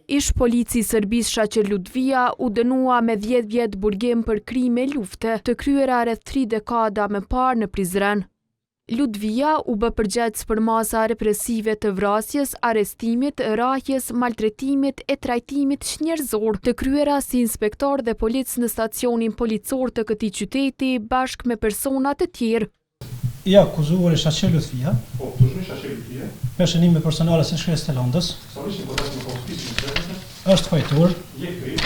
Ish-polici i Serbisë Shaqir Lutvija u dënua me 10 vjet burgim për krime lufte të kryera rreth 3 dekada më parë në Prizren. Lutvija u bë përgjegjës për masa represive të vrasjes, arrestimit, rrahjes, maltretimit e trajtimit çnjerëzor të kryera si inspektor dhe polic në stacionin policor të këtij qyteti bashkë me persona të tjerë. I akuzuari Shaqir Lutfija, Optuženi Shaqir Lutfija, me shënime personale si shkresë të lëndës, sa ličnim podacima kao spisima predmeta, është fajtor je kriv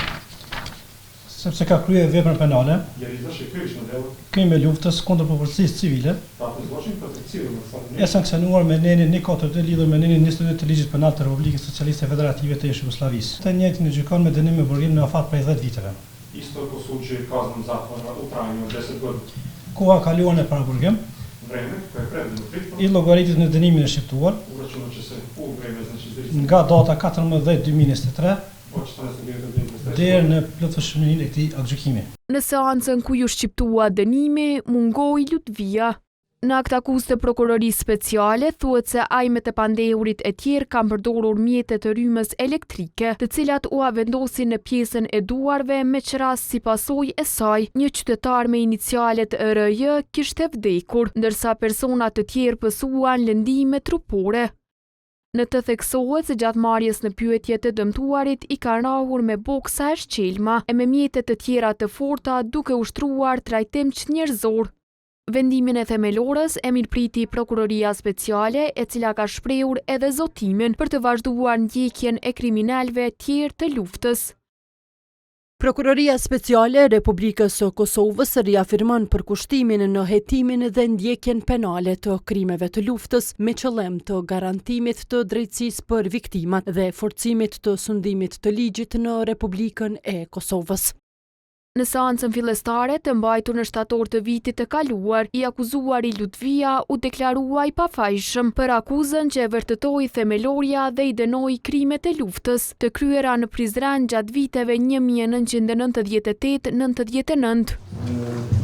sepse ka kryer veprën penale, jer je izvršio krivično delo, krime luftës kundër popullsisë civile, ratni zločin protiv civilnog e stanovništva, sanksionuar me nenin 142 lidhur me nenin 22 të Ligjit Penal të Republikës Socialiste Federative të ish-Jugosllavisë. Të njëjtin e gjykon me dënim me burgim në afat prej 10 viteve. Istog osuđuje kaznom zatvora u trajanju od 10 godina. Koha e kaluar në paraburgim Vreme koje je prebivano u pritvoru i llogaritet në dënimin e shqiptuar uračunat će se u vreme znači izricanja nga data 14 2023 od 14.9.2023 deri në plotfuqishmërinë e këtij aktgjykimi. Në seancën ku iu shqiptua dënimi, mungoi Lutvija. Në aktakuzë të Prokurorisë Speciale thuhet se ai me të pandehurit e tjerë kanë përdorur mjete të rrymës elektrike, të cilat ua vendosin në pjesën e duarve me ç'rast si pasojë e saj, një qytetar me inicialet RJ kishte vdekur, ndërsa persona të tjerë pësuan lëndime trupore. Në të theksohet se gjatë marrjes në pyetje të dëmtuarit i kanë rrahur me boksa e shqelma e me mjete të tjera të forta duke ushtruar trajtim çnjerëzor. Vendimin e themelores e mirëpriti Prokuroria Speciale, e cila ka shprehur edhe zotimin për të vazhduar ndjekjen e kriminalëve tjerë të luftës. Prokuroria Speciale e Republikës së Kosovës riafirmon përkushtimin në hetimin dhe ndjekjen penale të krimeve të luftës me qëllim të garantimit të drejtësisë për viktimat dhe forcimit të sundimit të ligjit në Republikën e Kosovës. Në seancën fillestare të mbajtur në shtator të vitit të kaluar, i akuzuari Lutvija u deklarua i pafajshëm për akuzën që e vërtetoi themelorja dhe i dënoi krimet e luftës, të kryera në Prizren gjatë viteve 1998-99.